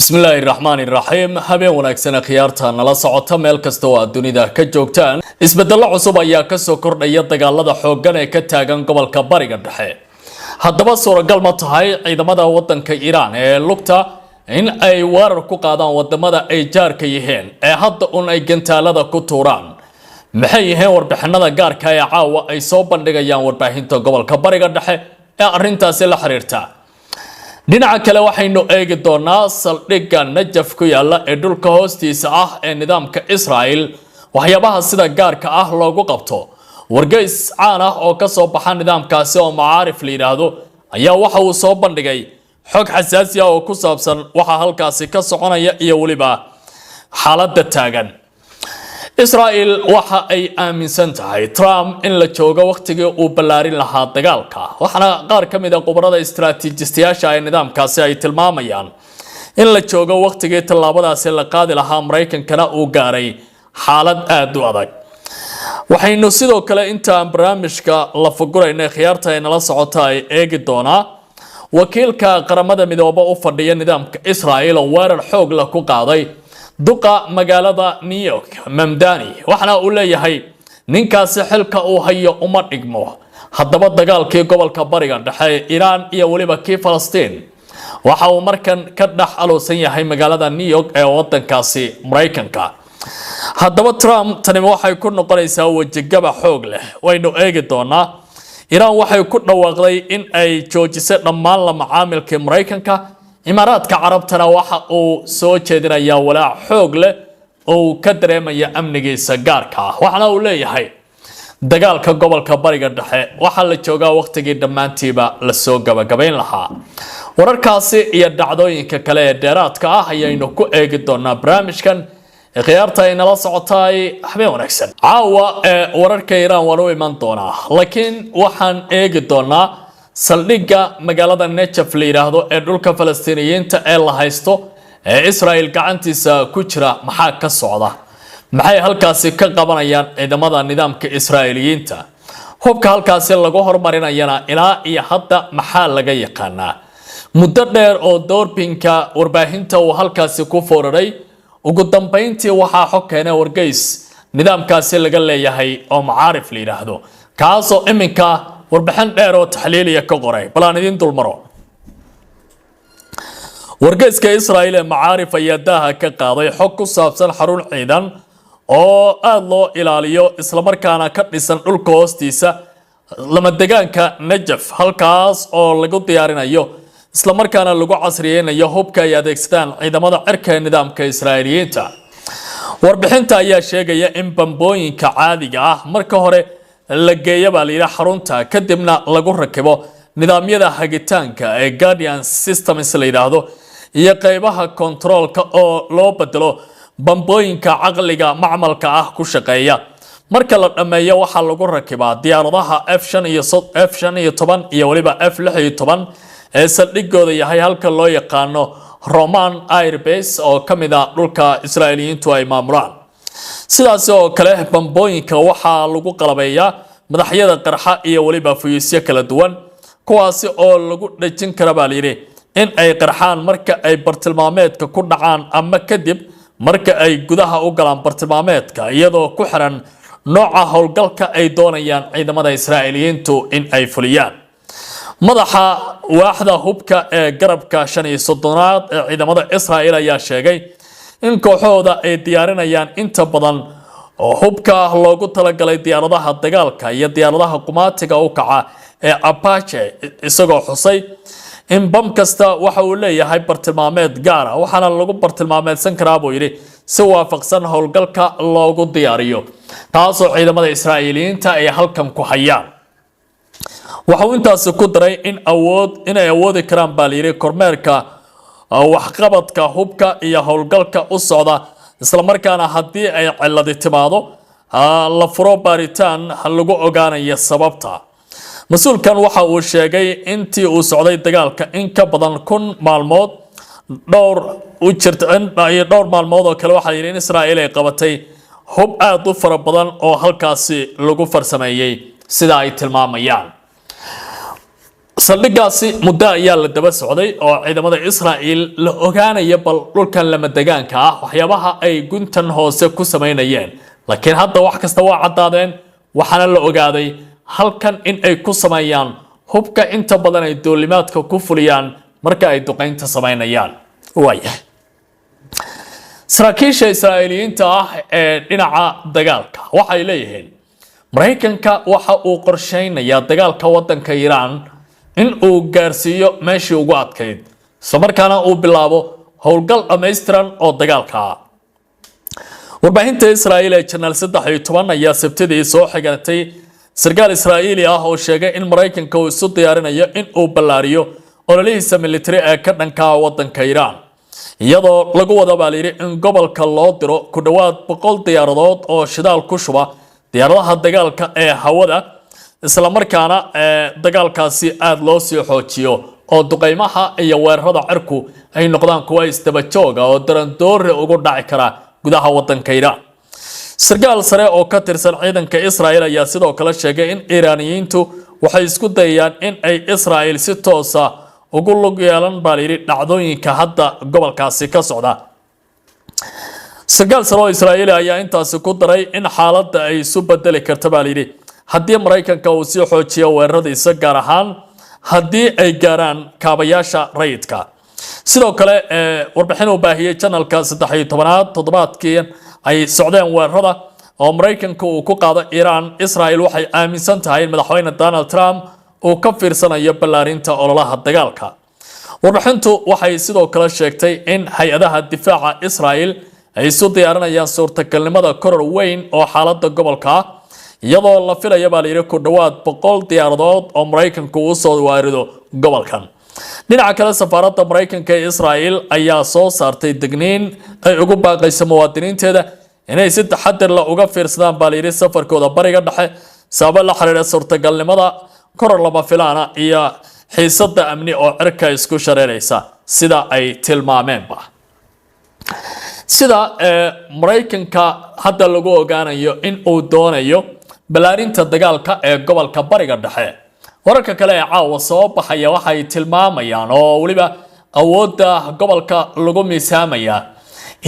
Bismillaahi raxmaani raxiim. Habeen wanaagsan, khiyaarta nala socota meel kasta oo aad dunida ka joogtaan. Isbedello cusub ayaa kasoo kordhaya dagaalada xooggan ee ka taagan gobolka Bariga Dhexe. Haddaba, suuragal ma tahay ciidamada wadanka Iiraan ee lugta in ay weerar ku qaadaan wadamada ay jaarka yihiin ee hadda un ay gantaalada ku tuuraan? Maxay yihiin warbixinada gaarka ee caawa ay soo bandhigayaan warbaahinta gobolka Bariga Dhexe ee arrintaasi la xiriirta? Dhinaca kale, waxaynu eegi doonaa saldhigga Najaf ku yaala ee dhulka hoostiisa ah ee nidaamka Israel, waxyaabaha sida gaarka ah loogu qabto. Wargeys caan ah oo kasoo baxa nidaamkaasi oo Macaarif la yidhaahdo ayaa waxa uu soo bandhigay xog xasaasi ah oo ku saabsan waxa halkaasi ka soconaya iyo weliba xaaladda taagan. Israel waxa ay aaminsan tahay Trump in la joogo wakhtigii uu ballaarin lahaa dagaalka, waxaana qaar ka mid a khubarada istaraatiijistayaasha ee nidaamkaasi ay tilmaamayaan in la joogo wakhtigii tallaabadaasi la qaadi lahaa, Maraykankana uu gaaray xaalad aada u adag. Waxaynu sidoo kale intaan barnaamijka la fagurayna, khiyaarta ay nala socota, ay eegi doonaa wakiilka Qaramada Midoobe u fadhiya nidaamka Israel oo weerar xoog leh ku qaaday duqa magaalada New York, Mamdani, waxaana uu leeyahay ninkaasi xilka uu hayo uma dhigmo. Haddaba, dagaalkii gobolka Bariga Dhexe ee Iiraan iyo weliba kii Falastiin waxa uu markan ka dhex aloosan yahay magaalada New York ee wadankaasi Maraykanka. Haddaba, Trump tani waxay ku noqonaysaa wejigaba xoog leh, waynu eegi doonaa. Iiraan waxay ku dhawaaqday in ay joojisay dhammaan la macaamilkii Maraykanka. Imaaraadka Carabtana waxa uu soo jeedinayaa walaac xoog leh oo uu ka dareemaya amnigiisa gaarka ah, waxaana uu leeyahay dagaalka gobolka Bariga Dhexe waxaa la joogaa wakhtigii dhammaantiiba lasoo gabagabayn lahaa. Wararkaasi iyo dhacdooyinka kale ee dheeraadka ah ayaynu ku eegi doonaa barnaamijkan. Khiyaarta ay nala socotaay, habeen wanaagsan. Caawa ee wararka Iiraan waan u iman doonaa, laakiin waxaan eegi doonaa saldhigga magaalada Nejaf la yidhaahdo ee dhulka Falastiiniyiinta ee la haysto ee Israel gacantiisa ku jira. Maxaa ka socda? Maxay halkaasi ka qabanayaan ciidamada nidaamka Israa'iiliyiinta? Hubka halkaasi lagu hormarinayana ilaa iyo hadda maxaa laga yaqaanaa? Muddo dheer oo doorbinka warbaahinta uu halkaasi ku fooraray, ugu dambayntii waxaa xog keenay wargeys nidaamkaasi laga leeyahay oo Macaarif la yidhaahdo, kaasoo iminka warbixin dheer oo taxliiliya ka qoray. Bal aan idiin dulmaro. Wargeyska Israel ee Macaarif ayaa daaha ka qaaday xog ku saabsan xarun ciidan oo aada loo ilaaliyo, islamarkaana ka dhisan dhulka hoostiisa lamadegaanka Najaf, halkaas oo lagu diyaarinayo islamarkaana lagu casriyeynayo hubka ay adeegsadaan ciidamada cirka ee nidaamka Israa'iiliyiinta. Warbixinta ayaa sheegaya in bambooyinka caadiga ah marka hore la geeya, baa layidhi, xarunta, kadibna lagu rakibo nidaamyada hagitaanka ee guidance systems la yidhaahdo iyo qeybaha kontaroolka oo loo bedelo bambooyinka caqliga macmalka ah ku shaqeeya. Marka la dhammeeyo, waxaa lagu rakibaa diyaaradaha F shan iyo F-15 iyo weliba F-16 ee saldhigooda yahay halka loo yaqaano Roman Airbase oo ka mid ah dhulka Israa'iiliyiintu ay maamulaan. Sidaasi oo kale, bambooyinka waxaa lagu qalabeeyaa madaxyada qarxa iyo weliba fuyuusyo kala duwan, kuwaasi oo lagu dhejin kara, baa layidhi, in ay qarxaan marka ay bartilmaameedka ku dhacaan ama kadib marka ay gudaha u galaan bartilmaameedka, iyadoo ku xiran nooca howlgalka ay doonayaan ciidamada Israa'iiliyiintu in ay fuliyaan. Madaxa waaxda hubka ee garabka 35aad ee ciidamada Israa'il ayaa sheegay in kooxahooda ay diyaarinayaan inta badan oo hubka loogu talagalay diyaaradaha dagaalka iyo diyaaradaha qumaatiga u kaca ee Apache, isagoo xusay in bam kasta waxa uu leeyahay bartilmaameed gaara, waxaana lagu bartilmaameedsan karaa, buu yidhi, si waafaqsan howlgalka loogu diyaariyo, taasoo ciidamada Israa'iiliyiinta ay halkan ku hayaan. Waxa uu intaasi ku daray in awood inay awoodi karaan, baa layidhi, kormeerka waxqabadka hubka iyo howlgalka u socda, islamarkaana haddii ay ciladi timaado la furo baaritaan lagu ogaanayo sababta. Mas-uulkan waxa uu sheegay intii uu socday dagaalka in ka badan 1000 maalmood dhowr u jirta iyo dhowr maalmood oo kale, waxaa yidhi in Israa'iil ay qabatay hub aada u fara badan oo halkaasi lagu farsameeyey, sida ay tilmaamayaan. Saldhiggaasi muddo ayaa la daba socday oo ciidamada Israa'iil la ogaanaya bal dhulkan lamadegaanka ah waxyaabaha ay guntan hoose ku samaynayeen, laakiin hadda wax kasta waa caddaadeen, waxaana la ogaaday halkan in ay ku sameeyaan hubka inta badan ay duulimaadka ku fuliyaan marka ay duqaynta samaynayaan. Waayahay, saraakiisha Israa'iiliyiinta ah ee dhinaca dagaalka waxay leeyihiin Maraykanka waxa uu qorsheynayaa dagaalka waddanka Iiraan in uu gaarsiiyo meeshii ugu adkayd, islamarkaana uu bilaabo howlgal dhammaystiran oo dagaalka ah. Warbaahinta Israa'iil ee Channel 13 ayaa Sabtidii soo xigatay sarkaal Israa'iili ah oo sheegay in Maraykanka uu isu diyaarinayo in uu ballaariyo ololihiisa militari ee ka dhanka ah waddanka Iiraan, iyadoo lagu wada baa layidhi in gobolka loo diro ku dhowaad 100 diyaaradood oo shidaal ku shuba diyaaradaha dagaalka ee hawada, islamarkaana dagaalkaasi aada loo sii xoojiyo oo duqeymaha iyo weerarada cirku ay noqdaan kuwa isdaba jooga oo darandoore ugu dhaci kara gudaha wadanka Iiraan. Sarkaal sare oo ka tirsan ciidanka Israel ayaa sidoo kale sheegay in Iiraaniyiintu waxay isku dayayaan in ay Israel si toosa ugu lug yeelan baa layidhi dhacdooyinka hadda gobolkaasi ka socda. Sarkaal sare oo Israa'iili ayaa intaasi ku daray in xaaladda ay isu bedeli karta baa layidhi haddii Maraykanka uu sii xoojiyo weeraradiisa, gaar ahaan haddii ay gaaraan kaabayaasha rayidka. Sidoo kale, warbixin uu baahiyey channelka 13aad toddobaadkii ay socdeen weerarada oo Maraykanka uu ku qaado Iiraan, Israel waxay aaminsan tahay in madaxweyne Donald Trump uu ka fiirsanayo ballaarinta ololaha dagaalka. Warbixintu waxay sidoo kale sheegtay in hay-adaha difaaca Israel ay isu diyaarinayaan suurtagalnimada koror weyn oo xaaladda gobolka ah, iyadoo la filaya baa layidhi ku dhowaad 100 diyaaradood oo Maraykanku uu soo waarido gobolkan. Dhinaca kale, safaaradda Maraykanka ee Israel ayaa soo saartay digniin ay ugu baaqayso muwaadiniinteeda inay si taxadir leh uga fiirsadaan baa layidhi safarkooda Bariga Dhexe, sababo la xiriira suurtagalnimada koror lama filaana iyo xiisada amni oo cirka isku shareeraysa, sida ay tilmaameenba. Sida Maraykanka hadda lagu ogaanayo in uu doonayo ballaarinta dagaalka ee gobolka Bariga Dhexe, wararka kale ee caawa soo baxaya waxay tilmaamayaan oo weliba awoodda gobolka lagu miisaamayaa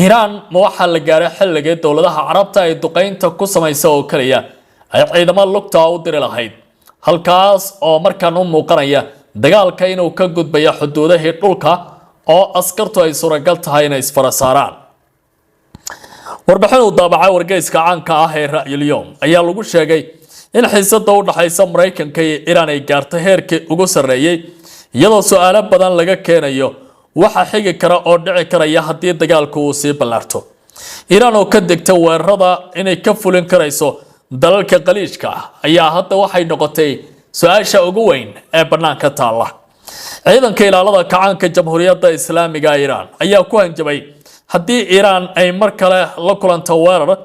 Iiraan ma waxaa la gaaray xilligii dowladaha Carabta ay duqeynta ku samaysa oo keliya ay ciidamo lugta u diri lahayd, halkaas oo markaan u muuqanaya dagaalka inuu ka gudbayo xuduudahii dhulka oo askartu ay suuragal tahay inay isfara saaraan? Warbixin uu daabacay wargeyska caanka ah ee Ra'yulyoom ayaa lagu sheegay in xiisada u dhaxaysa Maraykanka iyo Iiraan ay gaartay heerkii ugu sarreeyey, iyadoo su-aalo badan laga keenayo waxa xigi kara oo dhici karaya haddii dagaalku uu sii ballaarto. Iiraan oo ka degta weerarada inay ka fulin karayso dalalka Khaliijka ah ayaa hadda waxay noqotay su-aasha ugu weyn ee bannaanka taalla. Ciidanka ilaalada kacaanka Jamhuuriyadda Islaamiga Iiraan ayaa ku hanjabay haddii Iiraan ay mar kale la kulanto weerar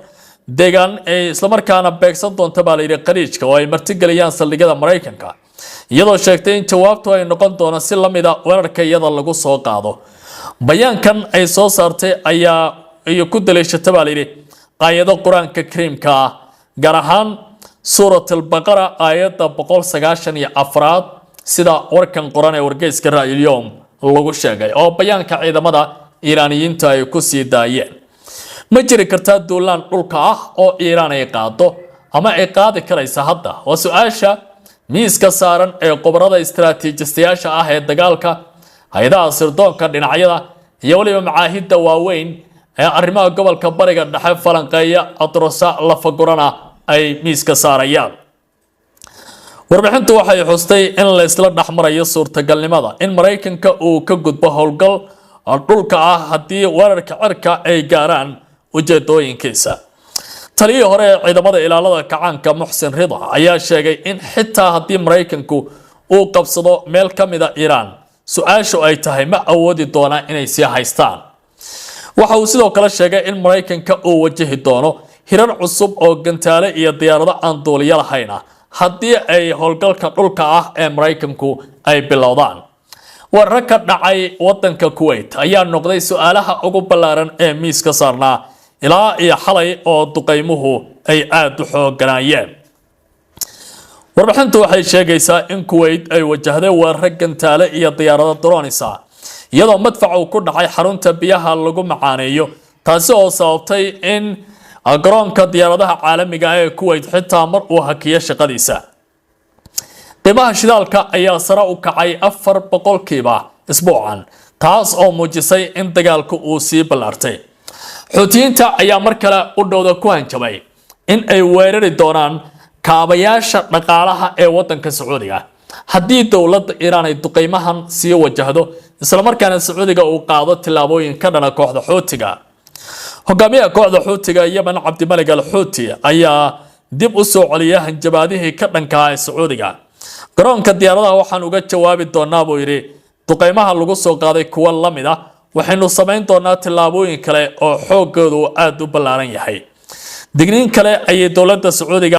deegaan ay islamarkaana beegsan doonto baa layidhi Khaliijka oo ay martigeliyaan saldhigyada Maraykanka, iyadoo sheegtay in jawaabtu ay noqon doono si la mida weerarka iyada lagu soo qaado. Bayaankan ay soo saartay ayaa iyo ku daliishata baa layidhi aayado Qur-aanka Kariimka ah, gaar ahaan Suurat Albaqara aayadda 194aad, sida warkan qoran ee wargeyska Ra'yulyoom lagu sheegay oo bayaanka ciidamada Iiraaniyiinta ay ku sii daayeen. Ma jiri kartaa duulaan dhulka ah oo Iiraan ay qaado ama ay qaadi karaysa hadda? Waa su-aasha miiska saaran ee khubarada istaraatiijistayaasha ah ee dagaalka, hay-adaha sirdoonka dhinacyada iyo weliba macaahidda waaweyn ee arrimaha gobolka Bariga Dhexe falanqeeya adrosa lafagurana ay miiska saarayaan. Warbixintu waxay xustay in la isla dhexmarayo suurtagalnimada in Maraykanka uu ka gudbo howlgal dhulka ah haddii weerarka cirka ay gaaraan ujeedooyinkiisa. Taliyihii hore ee ciidamada ilaalada kacaanka, Muxsin Rida, ayaa sheegay in xitaa haddii Maraykanku uu qabsado meel ka mida Iiraan, su-aashu ay tahay ma awoodi doonaa inay sii haystaan. Waxa uu sidoo kale sheegay in Maraykanka uu wajahi doono hirar cusub oo gantaale iyo diyaarado aan duuliyo lahayn ah haddii ay howlgalka dhulka ah ee Maraykanku ay bilowdaan. Weeraro ka dhacay wadanka Kuwait ayaa noqday su-aalaha ugu ballaaran ee miiska saarnaa ilaa iyo xalay oo duqaymuhu ay aada u xooganaayeen. Warbixintu waxay sheegaysaa in Kuwait ay wajahday weeraro gantaale iyo diyaarado drones ah, iyadoo madfac uu ku dhacay xarunta biyaha lagu macaaneeyo, taasi oo sababtay in garoonka diyaaradaha caalamiga ah ee Kuwait xitaa mar uu hakiyo shaqadiisa. Qiimaha shidaalka ayaa sare u kacay 4% isbuucan, taas oo muujisay in dagaalku uu sii ballaartay. Xuutiyiinta ayaa mar kale u dhowda ku hanjabay in ay weerari doonaan kaabayaasha dhaqaalaha ee wadanka Sacuudiga haddii dowladda Iiraan ay duqeymahan sii wajahdo, islamarkaana Sacuudiga uu qaado tillaabooyin ka dhana kooxda Xuutiga. Hogaamiyaha kooxda Xuutiga Yemen, Cabdimalig al Xuuti, ayaa dib u soo celiyay hanjabaadihii ka dhanka ah ee Sacuudiga. "Garoonka diyaaradaha waxaan uga jawaabi doonaa," buu yidhi, "duqeymaha lagu soo qaaday kuwo la mid ah. Waxaynu samayn doonaa tillaabooyin kale oo xooggoodu uu aada u ballaaran yahay." Digniin kale ayay dowladda Sacuudiga